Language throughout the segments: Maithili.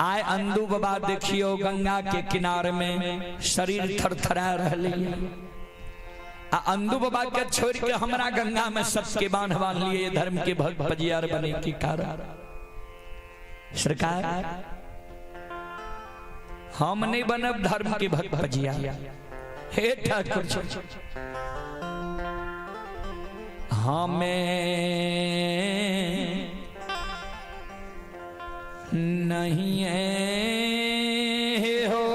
आय अंदू बाबा देखियो गंगा के किनारे में शरीर थरथरा रहले। आ अंदू बाबा के छोड़ के हमरा गंगा में सबके बांध बांध लिए धर्म के भक्त पजियार बने के कारण। सरकार, हम नहीं बनब धर्म के भक्त पजियार। हे ठाकुर जी, हमें नहीं है हो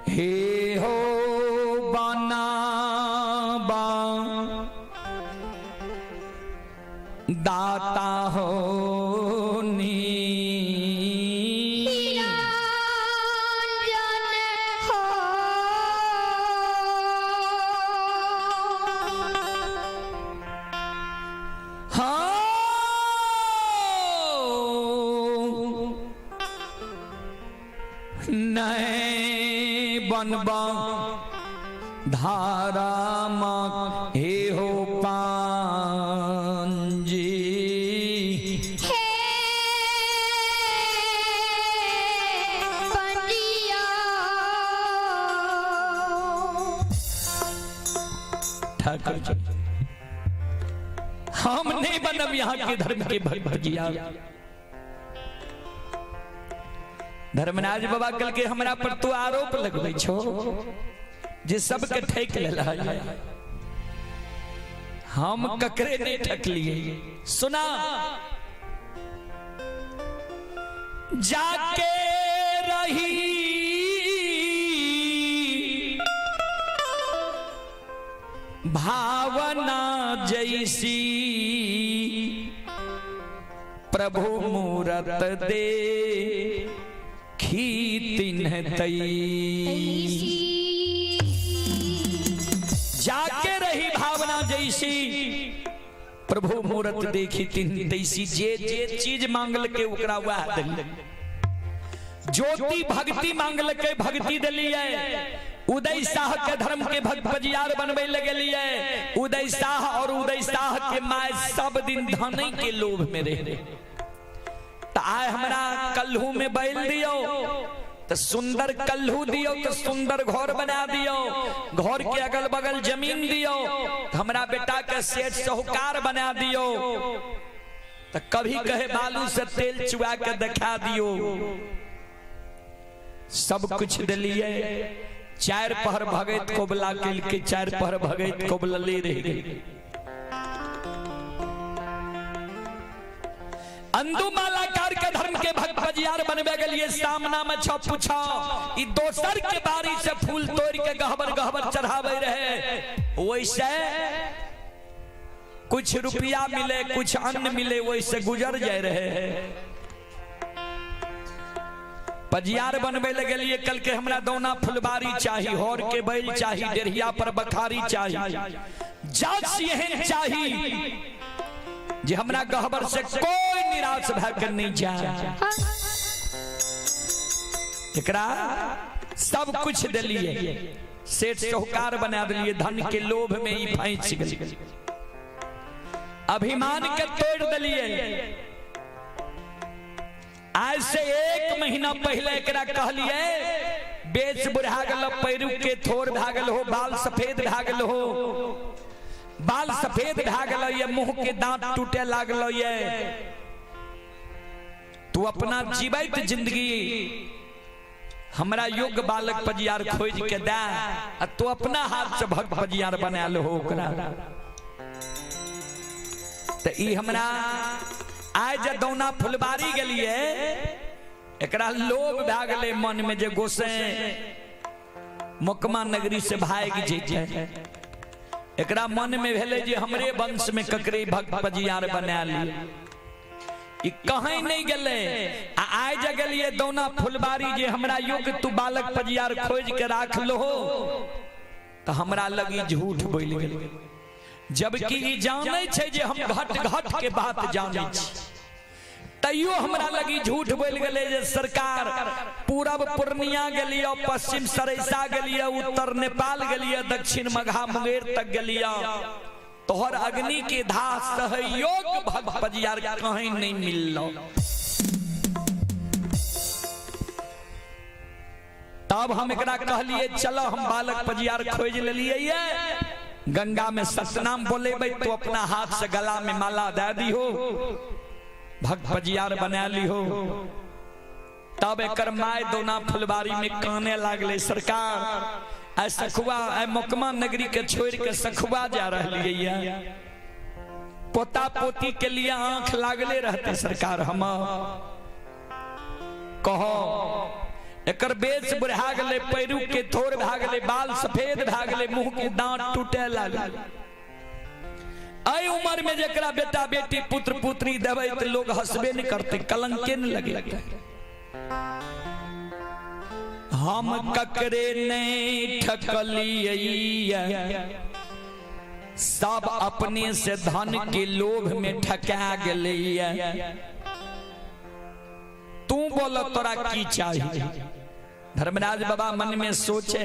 हे हो बना बा दाता हो नी निरंजन हो। हाँ, नहीं बनबा धारा माँ हे हो पांजी। हे पंजिया। ठाकुर जी, हम नहीं बनब यहाँ के धर्म के भक्त भजिया। धर्मराज बाबा कल के हमरा पर तू आरोप लगबै छो जे सबके ठेक लेल है। हम ककरे नहीं ठकलिए। सुना, जाके रही भावना जैसी प्रभु मूरत दे तिन्ह तई। जाके रही भावना जैसी प्रभु मूरत देखी तिन्ह तैसी। जे जे चीज मांगल के ओकरा वह दिल। ज्योति भक्ति मांगल के भक्ति दिलिए। उदय शाह के धर्म के भक्त पजियार बनबे लगलिए। उदय शाह और उदय शाह के my सब दिन धन के लोभ में रहे। तो आय हमरा कल्हू में बैल दियो तो सुंदर कल्हू दियो, तो सुंदर घर बना दियो, घर के अगल बगल जमीन दियो, तो हमरा बेटा के सेठ साहूकार बना दियो, तो कभी कहे बालू से तेल चुआ के दिखा दियो। सब कुछ दिलिए। चार पहर भगत कोबला के चार पहर भगत कोबला ले रह गई। अंदू मालाकार के धर्म के भक्त बजियार बनबे गेलिए। सामना में छ पूछो, ई दोसर के बारी से फूल तोड़ के गहबर गहबर चढ़ावे रहे, वैसे कुछ रुपया मिले, कुछ अन्न मिले, वैसे गुजर जाए रहे। पजियार बनबे लगलिए। कल के हमरा दौना फुलबारी चाही, हर के बैल चाही, डेढ़िया पर बखारी चाही, जात एहन चाही जे हमरा गहबर से कोई निराश भए के नहीं जाए। एकरा सब कुछ दिलिए, सेठ साहूकार बना दिलिए। धन के लोभ में ही फंस गेल, अभिमान के तोड़ दिलिए। आज से एक महीना पहले एकरा कहलिए, बेच बुढ़ा गेल, पैरू के थोर भए गेल हो, बाल सफेद भए गेल हो, बाल सफेद भए गेल ये, मुंह के दांत टूटे लागल ये, तू अपना जीवित जिंदगी हमरा योग्य बालक पजियार खोज के दे आ तू अपना हाथ से भक्त पजियार बना लो ओकरा। तो ई हमरा आइ जे दौना फुलबारी गेलिए, एकरा लोभ भए गेलै मन में जे गोसे मोकमा नगरी से भागि जैते। एकरा मन में भेलै जे हमरे वंश में ककरे भक्त पजियार बना ली। ई कहीं नहीं गेलै। आ आइ जे गेलिए दौना फुलबारी जे हमरा योग्य तू बालक पजियार खोज के राख लो, तो हमरा लगी झूठ बोल गेलै, जबकि ई जानै छै जे हम घट घट के बात जानै छी। तैयो हमरा लगी झूठ बोल गेलै जे सरकार पूरब पूर्णिया गेलियै, पश्चिम सरैसा गेलियै, उत्तर नेपाल गेलियै, दक्षिण मघा मुंगेर तक गेलियै, तोहर अग्नि के धाह सहयोग भक्त पजियार कहीं नहीं मिललो। तब हम एकरा कहलिए चलो हम बालक पजियार खोज लेलिए, गंगा में सतनाम बोलेबै तो अपना हाथ से गला में माला दे दिहो, भक्त पजियार बना लिहो। तब एकर my दोना फुलबारी में काने लागले, सरकार आइ सखुआ आइ मोकमा नगरी के छोड़ के सखुआ जा रही है, पोता पोती के लिए आंख लागले रहते सरकार। हम कहो एकर बेच बढ़ा गेलै, पैरू के थोड़ भए गेलै, बाल सफेद भए गेलै, मुंह के दांत टूटे लागल। एहि उम्र में जकरा बेटा बेटी पुत्र पुत्री देबै तऽ लोग हंसबे नहीं करते, कलंके नहीं लगे। हम ककरे नहीं ठकलियै, सब अपने से धन के लोभ में ठका गेलैया। तू बोल तोरा की चाहिए? धर्मराज बाबा मन में सोचे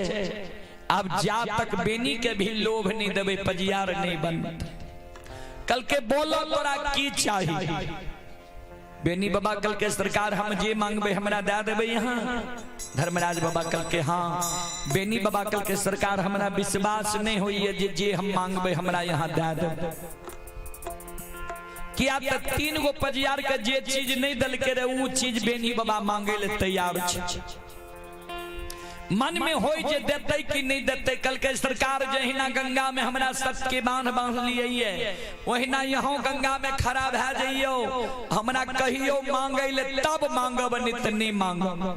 अब जा तक बेनी के भी लोभ नहीं देवे पजियार नहीं बनते। कल के बोलो तोरा की चाहिए? बेनी बाबा कल के सरकार हम जे मांगबे हमरा दे देबे यहाँ। धर्मराज बाबा कल के हाँ। बेनी बाबा कल के सरकार हमरा विश्वास नहीं होइए जे जे हम मांगबे हमरा यहाँ दे देबे। किया त 3 गो पजियार के जे चीज नहीं दलके रहे उ चीज बेनी बाबा मांगे ले तैयार छे। मन में होई जे देते कि नहीं देते। कल के सरकार जहिना गंगा में हमरा सत के बांध बांध लिए वहिना यहाँ गंगा में खड़ा भए जइयो, हमरा कहियो मांगे ले तब मांगब नहीं त नहीं मांगब।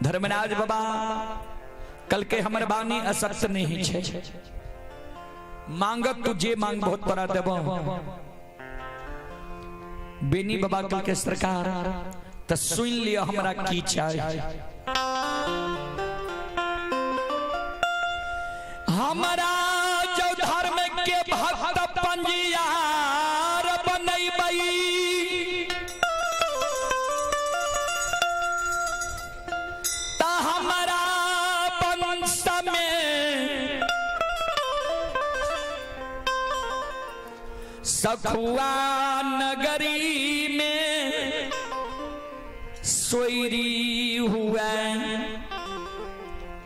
धर्मराज बाबा कल के हमर बानी असत्य नहीं छे, मांगब तू जे मांगबो तोरा देबो। बेनी बाबा कल के सरकार त सुन लियो हमरा की चाहिए। हमरा जो धर्म के भक्त पंजियार बनैबै, त हमरा वंश में सखुआ नगरी में सोयरी हुए,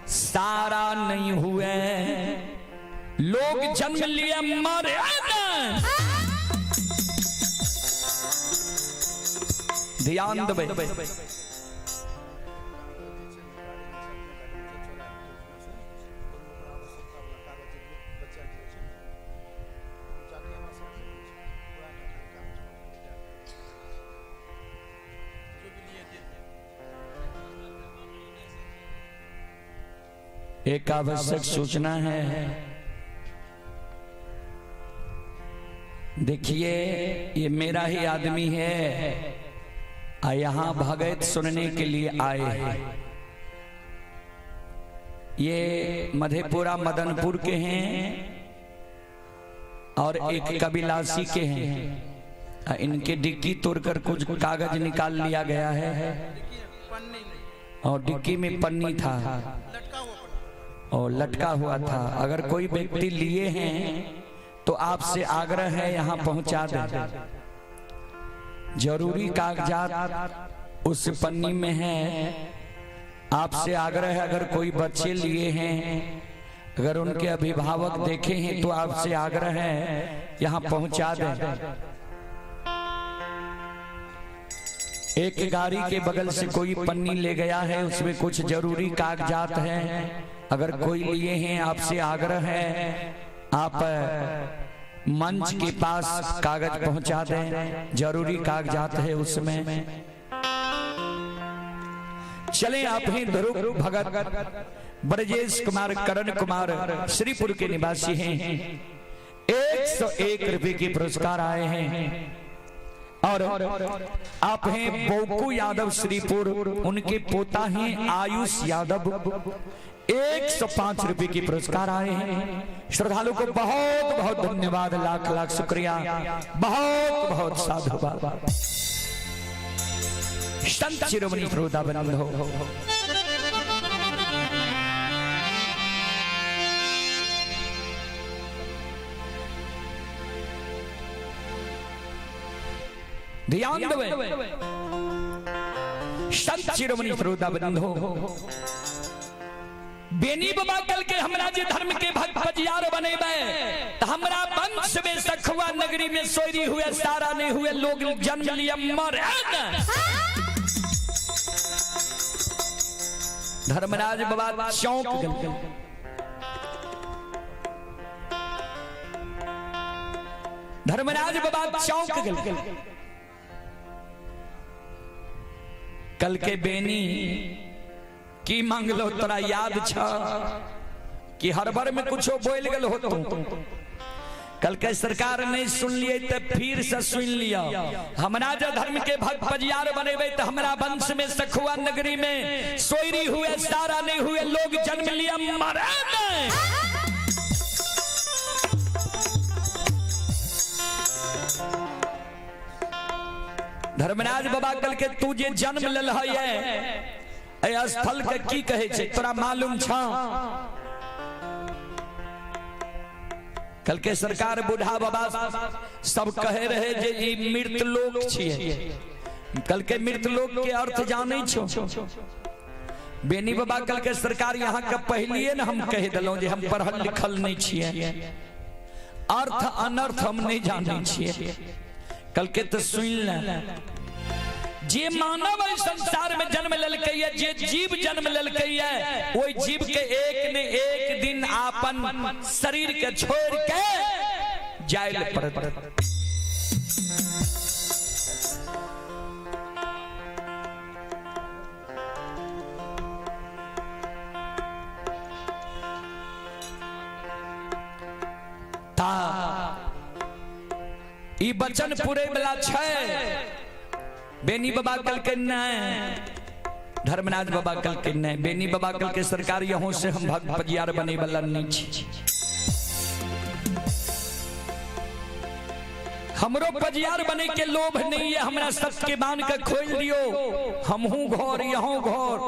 सारा नहीं हुए, लोग जन्म लिए मरे न। ध्यान देबै। एक आवश्यक सूचना है, देखिए ये मेरा ही आदमी है, यहाँ भगत सुनने के लिए आए हैं। ये मधेपुरा मदनपुर के हैं और एक कबिलासी के हैं। इनके डिक्की तोड़कर कुछ कागज निकाल लिया गया है और डिक्की में पन्नी था और लटका हुआ था। अगर कोई व्यक्ति लिए हैं तो आपसे आग्रह है यहाँ पहुंचा दें। जरूरी कागजात उस पन्नी में है। आपसे आग्रह है अगर कोई बच्चे लिए हैं, अगर उनके अभिभावक देखे हैं तो आपसे आग्रह है यहाँ पहुंचा दें। एक गाड़ी के बगल से कोई पन्नी ले गया है, उसमें कुछ जरूरी कागजात हैं। अगर कोई लिए हैं आपसे आग्रह है आप मंच के पास कागज पहुंचा दें, जरूरी कागजात है उसमें। चले आप ही ध्रुव भगत ब्रजेश कुमार करण कुमार श्रीपुर के निवासी हैं। 101 रुपए के पुरस्कार आए हैं। और आप हैं बोकू यादव श्रीपुर, उनके पोता हैं आयुष यादव, 105 रुपए की पुरस्कार आए हैं। श्रद्धालु को बहुत बहुत धन्यवाद, लाख लाख शुक्रिया, बहुत बहुत साधुवाद। संत शिरोमणि श्रोता बंधो, ध्यान देवे। संत शिरोमणि श्रोता बंधो, बेनी बाबा कल के हमरा जे धर्म के भक्त पजियार बनेबे त हमरा वंश में सखुआ नगरी में सोयरी हुए सारा नहीं हुए लोग जन्म लिया मरे। धर्मराज बाबा चौंक गए। धर्मराज बाबा चौंक गए। कल के बेनी की मांगलो तोरा याद छ कि हर में कुछो बोल गल हो तू? कल के सरकार नहीं सुन लिए तो फिर से सुन लिया। हमरा जो धर्म के भक्त पजियार बनेबे तो हमरा वंश में सखुआ नगरी में सोयरी हुए सारा नहीं हुए लोग जन्म लिया मरे नहीं। धर्मराज बाबा कल के तू जे जन्म लेल है ए स्थल के की कहे छे तोरा मालूम छ? कल के सरकार बूढ़ा बाबा सब कहे रहे जे ई मृत लोक छिए। कल के मृत लोक के अर्थ जाने छो? बेनी बाबा कल के सरकार यहाँ के पहलिए न हम कह दिलौं जे हम पढ़ल लिखल नहीं छिए, अर्थ अनर्थ हम नहीं जाने छिए। कल के तो सुन ले, जे मानव एहि संसार में जन्म लेलकै है, जे जीव जन्म लेलकै है, ओहि जीव के एक ने एक दिन आपन शरीर के छोड़ के जायल पड़त। ता ई वचन पूरे वाला छै। बेनी बाबा कल के नहीं, धर्मराज बाबा कल के नहीं, बेनी बाबा कल के सरकार यहों से हम भक्त पजियार बने वाला नहीं छी। हमरो पजियार बने के लोभ नहीं है, हमरा सबके बांध के खोल दियो, हमहू घर यहों घर,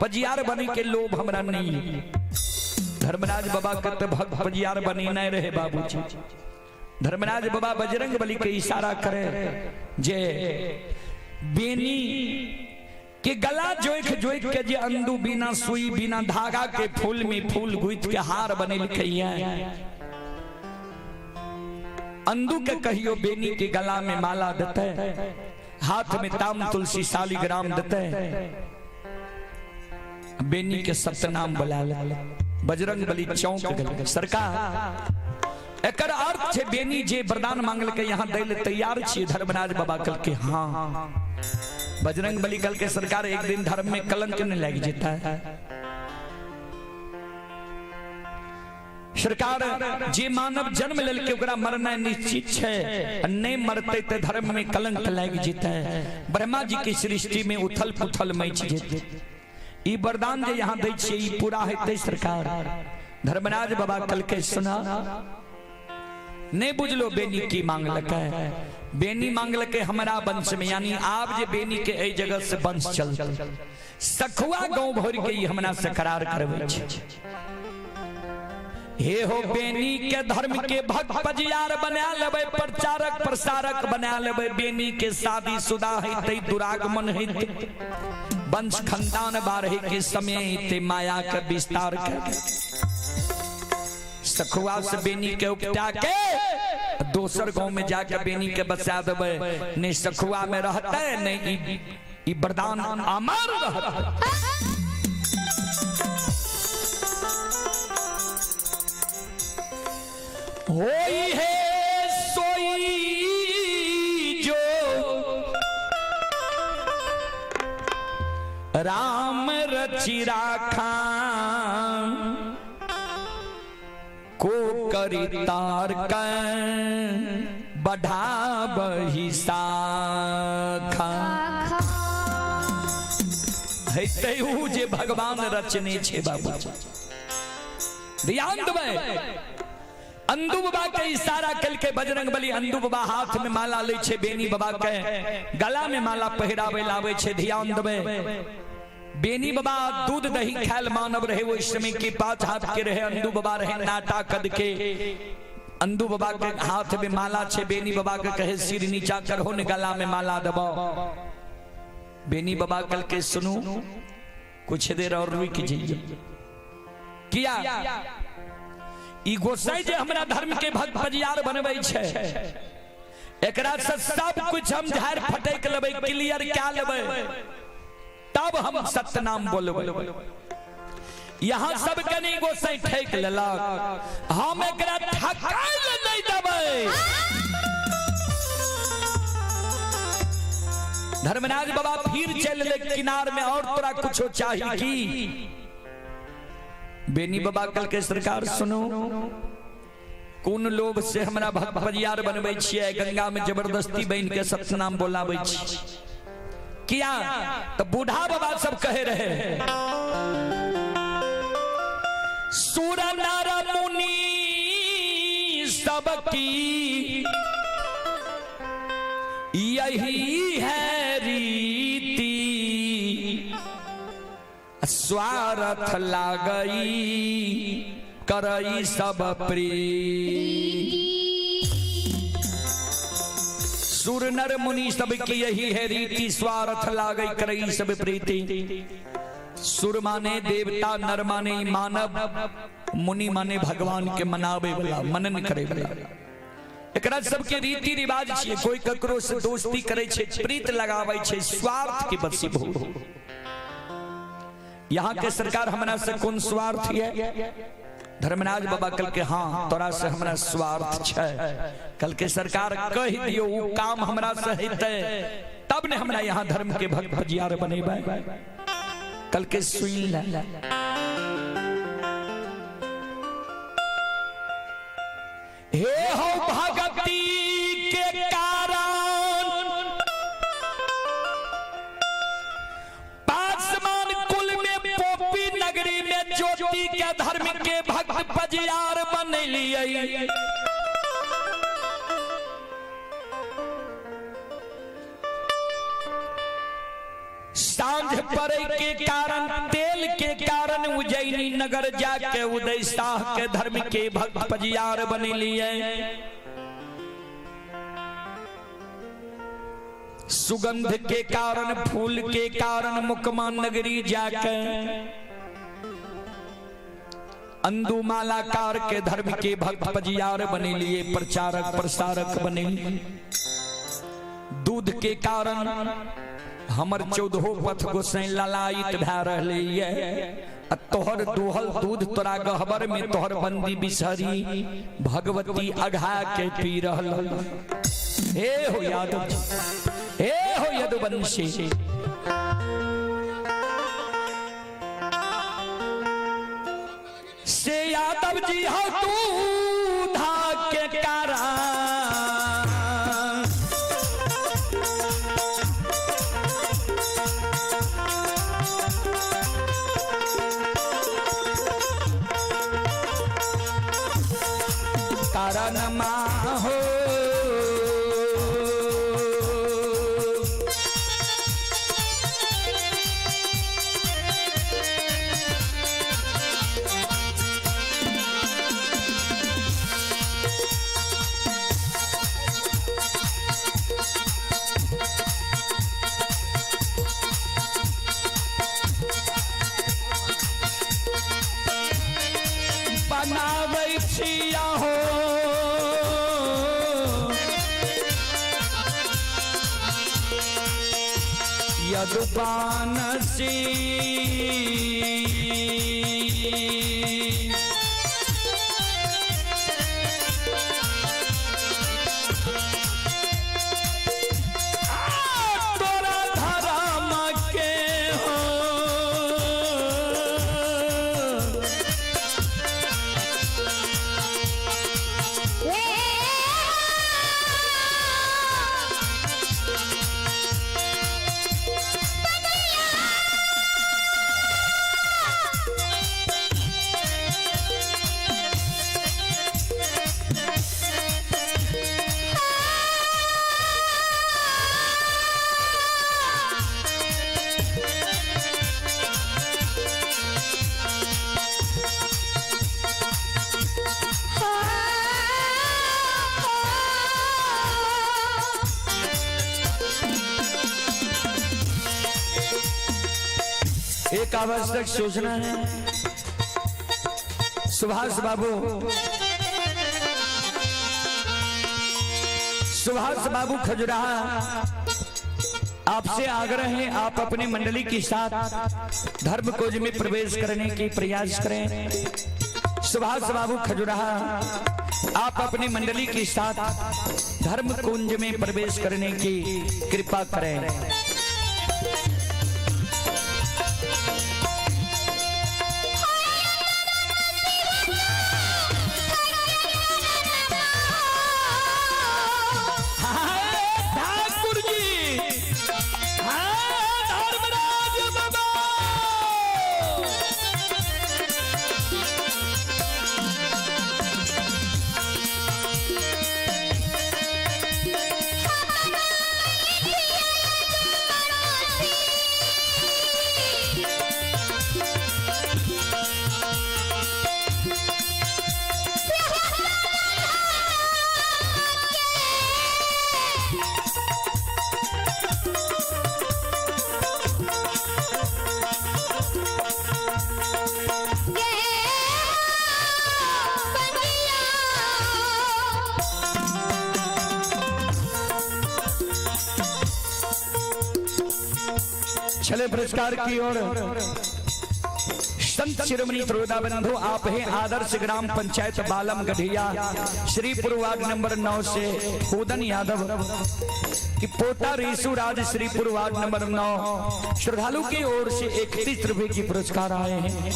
पजियार बने के लोभ हमरा नहीं है। धर्मराज बाबा के तो भक्त पजियार बने नहीं रहे बाबूजी। धर्मराज बाबा बजरंग बली के इशारा करे जे बेनी के गला जोख जोख के जे अंदू बिना सुई बिना धागा के फूल में फूल गुथ के हार बनेलकै है, अंदू के कहियो बेनी के गला में माला देते, हाथ में ताम तुलसी शालिग्राम देते, बेनी के सतनाम बुला ले। बजरंग बली चौंक गए। सरकार एकर अर्थ छे बेनी जे वरदान मांगल के यहाँ दै ले तैयार छिए? धर्मराज बाबा कल के हाँ। बजरंग बली कल के सरकार एक दिन धर्म में कलंक नहीं लग जेता है। सरकार जे मानव जन्म लेलकै ओकरा मरना निश्चित छै, नहीं मरते ते धर्म में कलंक लग जेता है। ब्रह्मा जी की सृष्टि में उथल पुथल मच जेतै। ई वरदान जे यहाँ दै छियै ई पूरा हेतै सरकार? धर्मराज बाबा कल के सुना नहीं बुझलो बेनी की मांगलकै। बेनी मांगलकै हमरा वंश में, यानी आप जे बेनी के एहि जगह से वंश चल सखुआ गांव भर के ई हमरा से करार करबै छै। हे हो बेनी के धर्म के भक्त पजियार बना लेबै, प्रचारक प्रसारक बना लेबै, बेनी के शादी शुदा हेतै, दुरागमन हेतै, वंश खानदान बाढ़े के समय हेतै, माया के विस्तार कर सखुआ से बेनी के उपटा के दोसर गांव में जाके बेनी के बसा देबै, नहीं सखुआ में रहते नहीं ई वरदान अमर रहते। होई है सोई जो राम रचि राखा को करी तार बढ़ा बही शाखा। हेतै ऊ जे भगवान रचने छे बाबू। ध्यान देबै। अंदू बाबा के इशारा कल के बजरंग बली अंदू बाबा हाथ में माला लै छै, बेनी बाबा के गला में माला पहिरावे लावे छै। ध्यान देबै, बेनी बाबा दूध दही खायल मानव रहे ओहि समय के, 5 हाथ के रहे। अंदू बाबा रहे नाटा कद के। अंदू बाबा के हाथ में माला छे, बेनी बाबा के कहे सिर नीचा करहो ने गला में माला दबाओ। बेनी बाबा कल के सुनू कुछ देर और रुक जाइए। किया ई गोसाई जे हमरा धर्म के भक्त बजियार बनबै छै, एकरा से सब कुछ हम झाड़ फटक लेबै, क्लियर क्या लेबै, तब हम सत्यनाम बोलबै। यहाँ सब कनी गोसाई ठेक लेलक, हम एकरा ठकाय ले नहीं देबै। धर्मराज बाबा फिर चल ले किनार में, और तोरा कुछो चाहिए की? बेनी बाबा कल के सरकार सुनो, कोन लोभ से हमरा भक्त बजियार बनबै छियै, गंगा में जबरदस्ती बन के सत्यनाम बोलाबै छी किया? तो बूढ़ा बाबा सब कहे रहे, सुर नर मुनि सबकी यही है रीति, स्वार्थ लागई करई सब प्रीति। सुर नर मुनि सबकी यही है रीति, स्वार्थ लागई करई सब प्रीति। सुर माने देवता, नर माने मानव, मुनि माने भगवान के मनावे वाला, मनन करे वाला। एकरा सबके रीति रिवाज छियै, कोई ककरो से दोस्ती करे छै, प्रीत लगावे छै, स्वार्थ के बसीभूत। यहाँ के सरकार हमरा से कोन स्वार्थ है? धर्मराज बाबा कल के हाँ तोरा से हमरा स्वार्थ छै। कल के सरकार कह दियो उ काम हमरा से हेतै तब ने हमरा यहाँ धर्म के भक्त भजियार बनेबै। कल के सुन ले, हे हो भगती के कारण पासमान कुल में पोपी नगरी में ज्योति के धर्म के भक्त बजियार बनलियै। सांझ पड़े के कारण तेल के कारण उज्जैनी नगर जाके उदय शाह के धर्म के भक्त बजियार बनलियै। सुगंध के कारण फूल के कारण मुकमा नगरी जाके अंदू मालाकार के धर्म के भक्त बजियार बने लिए, प्रचारक प्रसारक बने। दूध के कारण हमर 14 पथ गोसाई ललायित भए रहले ये, तोहर दोहल दूध तोरा गहबर में तोहर बंदी बिसहरी भगवती अघा के पी रहल। हे हो यादव, हे हो यदुवंशी, से यादव जी हो दूधा के कारण कारण माँ हो बनाबै छिया हो यदुपानसी तोरा धर्म के हो एक आवश्यक सूचना है। सुभाष बाबू, सुभाष बाबू खजुराहा, आपसे आग्रह है आप अपनी मंडली के साथ धर्म कोज में प्रवेश करने की प्रयास करें। सुभाष बाबू खजुराहा, आप अपनी मंडली के साथ धर्म कुंज में प्रवेश करने की कृपा करें। ठाकुर जी, हाँ, धर्मराज बाबा। चले पुरस्कार की ओर। संत शिरोमणि त्रोदा बंधु, आप हैं आदर्श ग्राम पंचायत बालम गढ़िया, श्रीपुर वार्ड नंबर 9 से कूदन यादव की पोता रेसू राज, श्रीपुर वार्ड नंबर 9 श्रद्धालु की ओर से 31 रुपए की पुरस्कार आए हैं।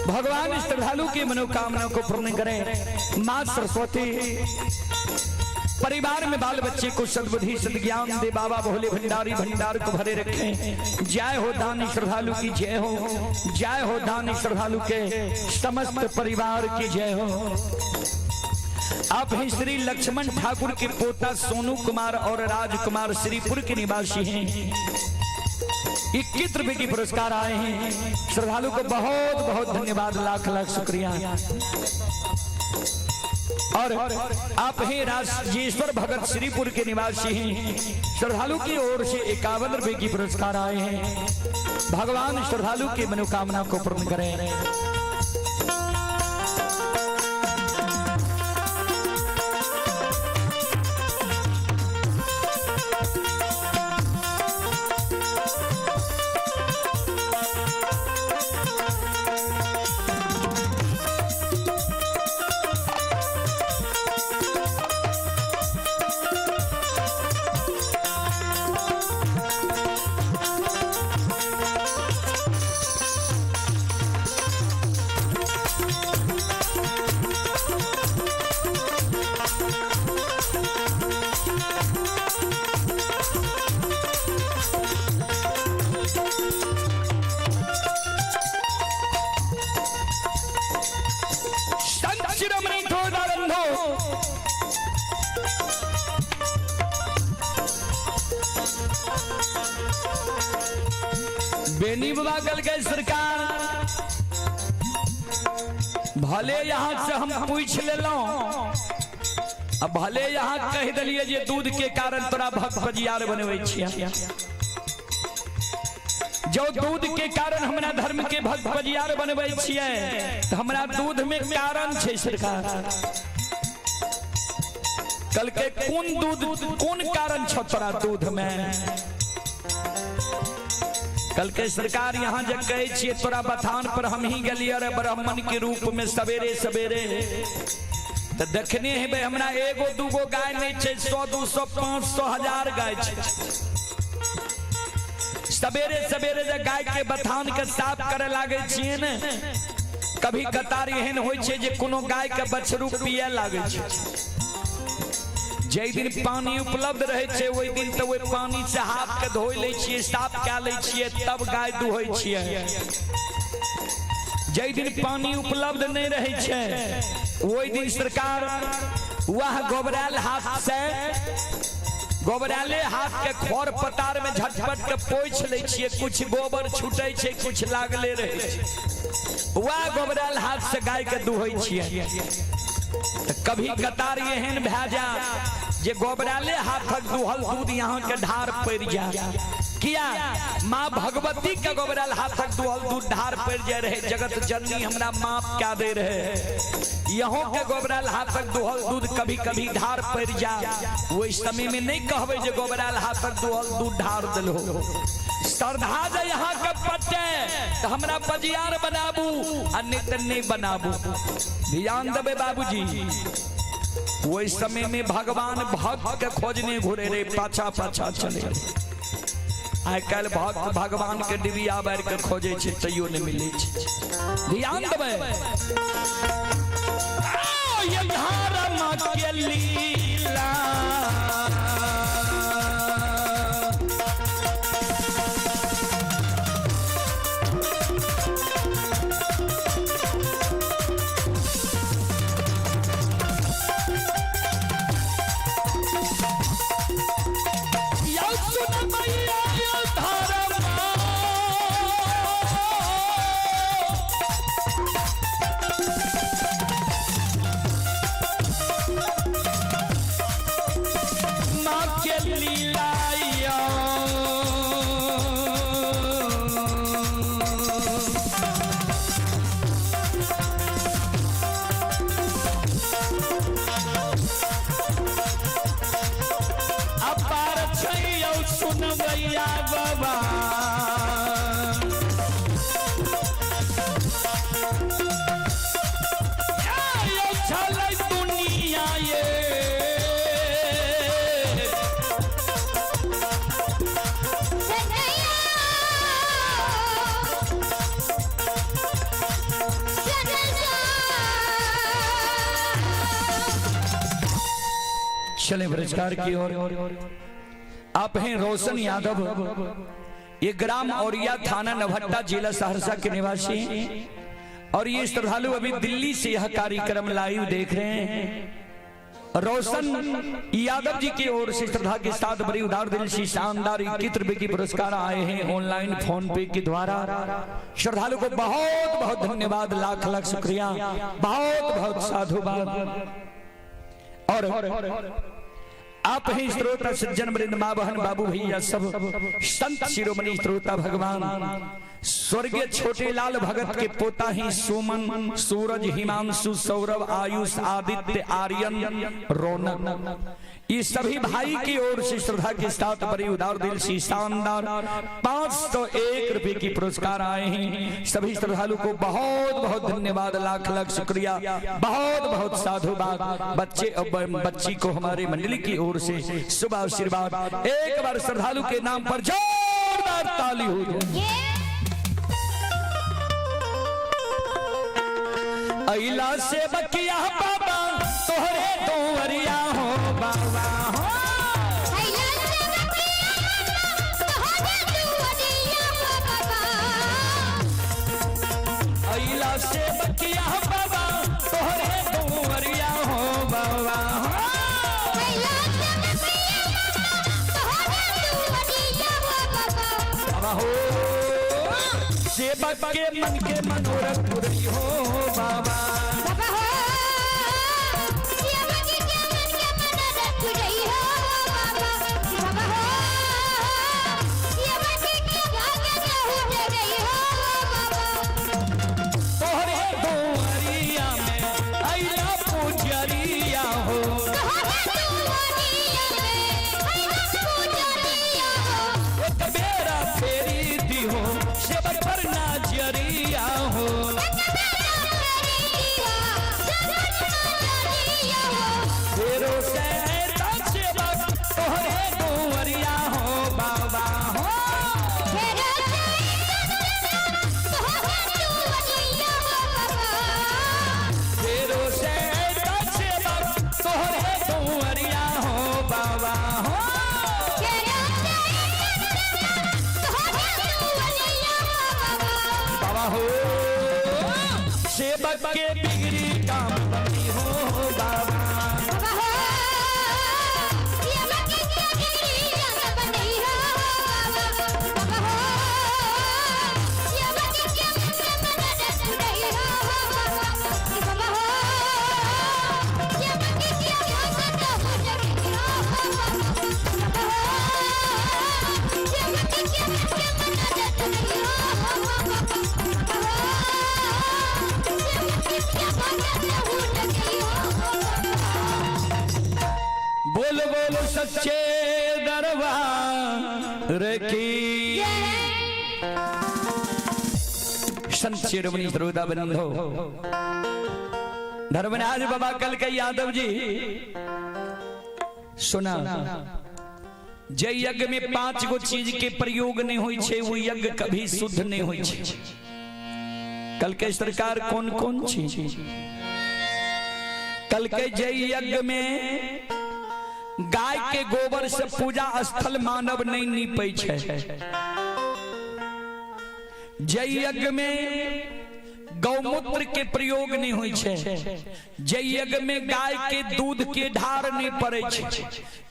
भगवान श्रद्धालु की मनोकामना को पूर्ण करें। माँ सरस्वती परिवार में बाल बच्चे को सद्बुद्धि सद्ज्ञान दे। बाबा भोले भंडारी भंडार को भरे रखें। जय हो दानी श्रद्धालु की जय हो, जय हो दानी श्रद्धालु के समस्त परिवार की जय हो। आप हैं श्री लक्ष्मण ठाकुर के पोता सोनू कुमार और राजकुमार, श्रीपुर के निवासी हैं। 21 रुपए की पुरस्कार आए हैं। श्रद्धालु को बहुत बहुत धन्यवाद, लाख लाख शुक्रिया। और आप हैं राजेश्वर भगत, श्रीपुर के निवासी हैं। श्रद्धालु की ओर से 51 रुपए की पुरस्कार आए हैं। भगवान श्रद्धालु की मनोकामना को पूर्ण करें। संत शिरोमणि बंधु, बेनी बाबा कल के सरकार, भले यहाँ से हम पूछ लेलहुं, अब भले यहाँ कह दिलिए जे दूध के कारण तोरा भक्त बजियार बनबै छियै। जो दूध के कारण हमरा धर्म के भक्त बजियार बनबै छियै, तो हमरा दूध में कारण छै सरकार। कल के कोन दूध, कोन कारण छ तोरा दूध में? कल के सरकार यहाँ जब कहे छियै तोरा बथान पर हम ही गेलियै रे ब्राह्मण के रूप में सवेरे सवेरे, तो देखने हेबै हमरा एगो दूगो गाय नहीं छै, 100 200 500 1000 गाय छै। सवेरे सवेरे जे गाय के बथान के साफ करे लागे छियै ने, कभी कतार एहन होइ छै जे कोनो गाय के बछरू पिए लागे छै। जै दिन पानी उपलब्ध रहै छै ओहि दिन तऽ ओहि पानी से हाथ के धोइ लै छियै, साफ कए लै छियै, तब गाय दुहै छियै। जै दिन पानी उपलब्ध नहीं रहै छै ओहि दिन सरकार वह गोबरायल हाथ से, गोबराले हाथ के खर पतार में झटपट के पोछि लै छियै, कुछ गोबर छूटै छै, कुछ लागले रहै छै, वह गोबरायल हाथ से गाय के दुहै छियै। कभी कतार एहन भए जाए जे गोबराले हाथक दुहल दूध यहाँ के ढार पड़ि जाए, किया माँ भगवती के गोबरल हाथक दुहल दूध ढार पड़ जाए रहे, जगत जननी हमरा माफ क्या दे रहे। यहों के गोबरल हाथक दुहल दूध कभी कभी ढार पड़ जा, वही समय में नहीं कहबे जे गोबरल हाथक दुहल दूध ढार दिलो। श्रद्धा जे यहाँ के पटे तो हमरा बजियार बनाबू आ नहीं तो नहीं बनाबू। ध्यान देबे बाबूजी, वही समय में भगवान भक्त के खोजने घुरे रे, पाछा पाछा चले। आइ काल्हि भक्त भगवान के डिबिया बारि के खोजे छै तैयो नहीं मिले छै। ध्यान देबै, ये धर्म के लीला यौ सुन मैया यौ धर्म माँ के लीला यौ। अपार छै यौ सुनबैया बाबा, यौ छलै दुनिया ये। चले पुरस्कार की ओर। आप हैं रोशन यादव, ये ग्राम औरिया थाना नवहट्टा जिला सहरसा के निवासी हैं और ये श्रद्धालु अभी दिल्ली से यह कार्यक्रम लाइव देख रहे हैं। रोशन यादव जी की ओर से श्रद्धा के साथ बड़ी उदार दिल से शानदार 21 रुपए की पुरस्कार आए हैं ऑनलाइन फोन पे के द्वारा। श्रद्धालु को बहुत बहुत धन्यवाद, लाख लाख शुक्रिया, बहुत बहुत साधुवाद। और आप ही श्रोता सज्जन वृंद माँ बहन बाबू भैया सब संत शिरोमणि श्रोता भगवान स्वर्गीय छोटे लाल भगत के पोता ही सुमन सूरज हिमांशु सौरभ आयुष आदित्य आर्यन रौनक, ये सभी भाई की ओर से श्रद्धा के साथ बड़ी उदार दिल से शानदार 501 रुपए की पुरस्कार आए हैं। सभी श्रद्धालु को बहुत बहुत धन्यवाद, लाख लाख शुक्रिया, बहुत बहुत साधुवाद। बच्चे और बच्ची को हमारे मंडली की ओर से शुभ आशीर्वाद। एक बार श्रद्धालु के नाम पर जोरदार ताली हो जाए। अइला से बकिया बाबा तोहरे दोवरिया हो बाबा हो। अइला से बकिया बाबा तोहरे दोवरिया हो बाबा हो। बाबा हो सेवक के मन के मनोरथ पुरी हो बाबा। तोहरे दोवरिया में अइला पुजरिया हो। एक बेरा फेरी दी हो सेवक पर नाजरिया हो। फेरो से सेवक तोहरे दोवरिया हो बाबा हो। फेरो से सेवक तोहरे दोवरिया हो बाबा हो। बाबा हो सेवक के बिगड़ी काम बनी हो बाबा। Yeah. सच्चे दरबार की। संत शिरोमणि श्रोता बंधो, धर्मराज बाबा कल के यादव जी सुना, जे यज्ञ में 5 गो चीज के प्रयोग नहीं होई छे वो यज्ञ कभी शुद्ध नहीं होई छे। कल के सरकार कौन कौन चीज? कल के जय यज्ञ में गाय के गोबर से पूजा स्थल मानव नहीं नीपै छे। जय यज्ञ में गौमूत्र के प्रयोग नहीं होई छे। जय यज्ञ में गाय के दूध के ढार नहीं पड़े छे।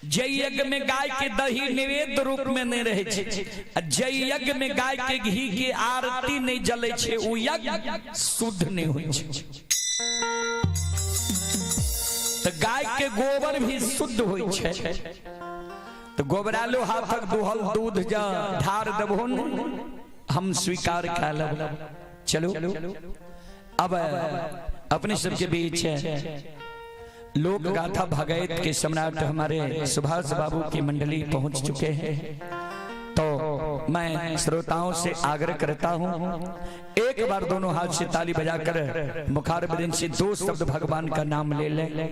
जय यज्ञ में गाय के दही निवेद्य रूप में नहीं रहे छे। जय यज्ञ में गाय के घी के आरती नहीं जले छे, उ यज्ञ शुद्ध नहीं होई छे। तो गाय के गोबर भी शुद्ध होई छे। तो गोबरालो हाथक दुहल दूध जा ढार देबहो ने, हम स्वीकार कर लब। चलो अब अपने सबके बीच लोक गाथा भगैत के सम्राट हमारे सुभाष बाबू की मंडली पहुंच चुके हैं। तो मैं श्रोताओं से आग्रह करता हूं, एक बार दोनों हाथ से ताली बजाकर मुखारबिंद से 2 शब्द भगवान का नाम ले लें।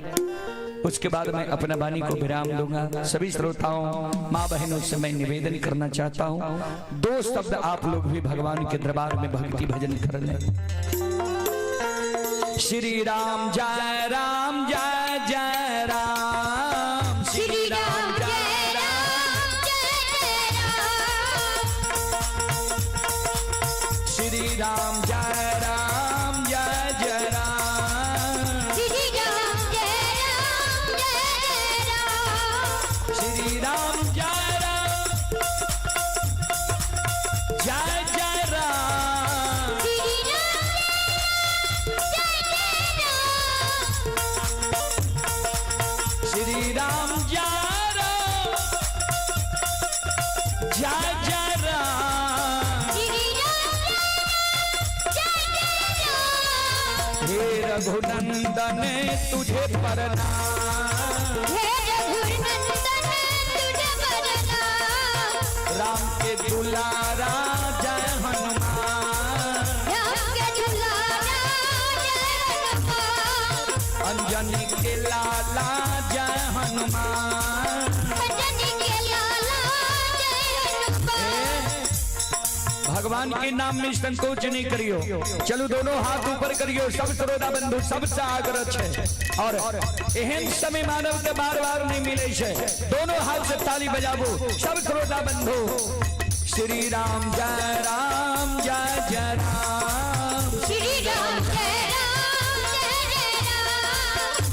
उसके बाद मैं अपना वाणी को विराम दूंगा। सभी श्रोताओं, माँ बहनों से मैं निवेदन करना चाहता हूँ, 2 शब्द आप लोग भी भगवान के दरबार में भक्ति भजन कर लें। श्री राम जय राम जय जय राम, श्री राम जय राम जय जय राम, श्री राम जय राम जय जय राम, श्री राम जय राम जय जय राम, श्री राम जय राम जय जय राम, श्री राम जय जय राम, श्री राम जय राम जय जय राम, श्री राम जय जय राम। हे रघुनंदन तुझे प्रणाम, हे रघुनंदन तुझे प्रणाम, राम के दुलारा जय हनुमान, राम के दुलारा जय हनुमान, अंजनी के लाला जय हनुमान। अंजनी के लाला जय हनुमान। भगवान के नाम में संकोच नहीं करियो। चलो दोनों हाथ ऊपर करियो। सब श्रोता बंधु सबसे आग्रह छे, और एहन समय मानव के बार बार नहीं मिले छे। दोनों हाथ से ताली बजाबो सब श्रोता बंधु। श्री राम जय राम जय जय राम, श्री राम जय राम जय जय राम,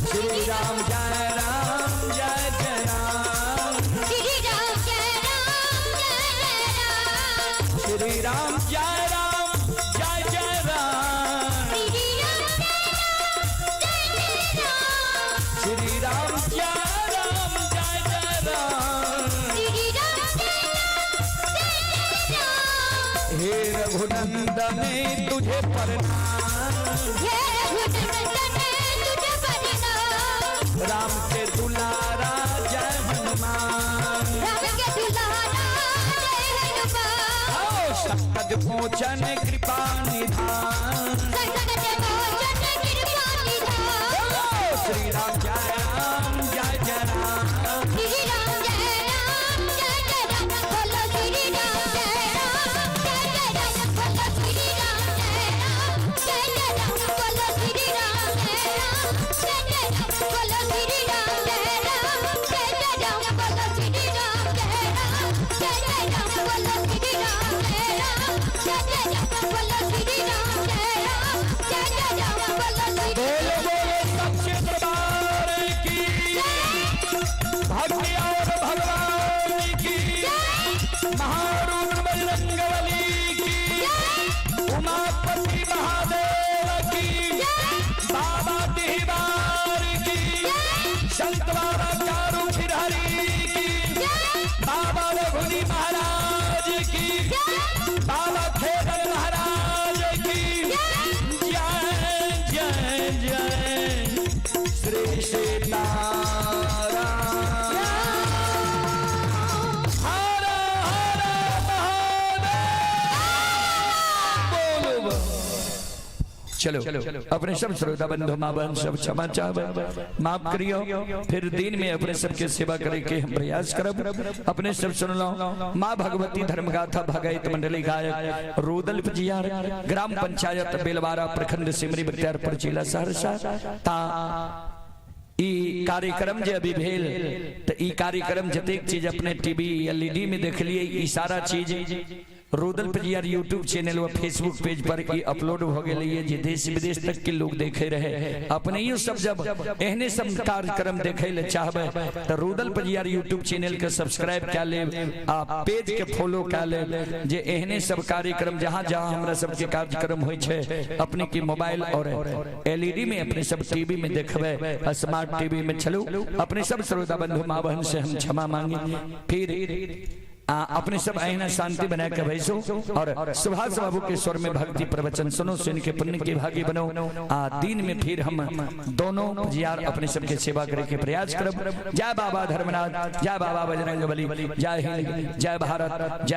श्री राम जय राम जय जय राम, श्री राम जय राम जय जय राम, श्री राम जय राम जय जय राम, श्री राम जय जय राम, श्री राम जय राम जय जय राम, श्री राम जय राम जय जय राम। हे रघुनंदन तुझे प्रणाम, हे रघुनंदन तुझे प्रणाम, राम के दुलारा जय हनुमान, राम के दुलारा जय हनुमान, आओ संकट मोचन कृपा निधान, संकट मोचन कृपा निधान, बोलो श्री राम जय राम जय जय राम, श्री राम जय राम जय जय राम, बोलो श्री राम जय राम जय जय राम, बोलो श्री राम जय राम जय जय राम, बोलो श्री राम जय राम जय जय राम, बोलो श्री राम जय राम जय जय राम, बोलो श्री राम जय राम जय जय राम, बोलो श्री राम जय राम जय जय राम, बोलो श्री राम जय राम जय जय राम, बोलो श्री बोलो बोलो सच्चे दरबार की, भक्ति और भगवान की, महारुद्र बजरंगबली की, उमापति महादेव की, बाबा तिवार की, संत बाबा चारू फिरहरी की, बाबा रघुनी महाराज की, बाबा खेदन महाराज की, जय जय जय श्री सीताराम। चलो अपने सब श्रोता बंधु माँ बहन सब क्षमा चाहब, माफ करियो। फिर दिन में अपने सबके सेवा करे के हम प्रयास करब। अपने सब सुन लो माँ भगवती धर्मगाथा भगैत मंडली गायक रोदल पजियार, ग्राम पंचायत बेलवारा, प्रखंड सिमरी बख्तियारपुर, जिला सहरसा। ता ई कार्यक्रम जे अभी भेल त ई कार्यक्रम जतेक चीज अपने टीवी एलईडी में देखलिए, ई सारा चीज रोदल पजियार यूट्यूब चैनल व फेसबुक पेज पर ई अपलोड हो गेलै, जे देश विदेश तक के लोग देखे रहे। अपने सब जब एहने सब कार्यक्रम देखे ले चाहबे त रोदल पजियार यूट्यूब चैनल के सब्सक्राइब कए लेब आ पेज के फॉलो कए लेब, जे एहने सब कार्यक्रम जहां जहां हमरा सबके कार्यक्रम होइ छै अपने के मोबाइल और एलईडी में अपने सब टीवी में देखबे, स्मार्ट टीवी में। चलू अपने सब श्रोता बंधु माँ बहन से हम क्षमा मांगे। फिर अपने सब अहिना शांति बना के बैसो और सुभाष बाबू के स्वर में भक्ति प्रवचन सुनो, सुन के पुण्य के भागी बनो। आ दिन में फिर हम दोनों जियार अपने सबके सेवा करे के प्रयास करब। जय बाबा धर्मनाथ, जय बाबा बजरंग बली, जय हिंद, जय भारत, जय।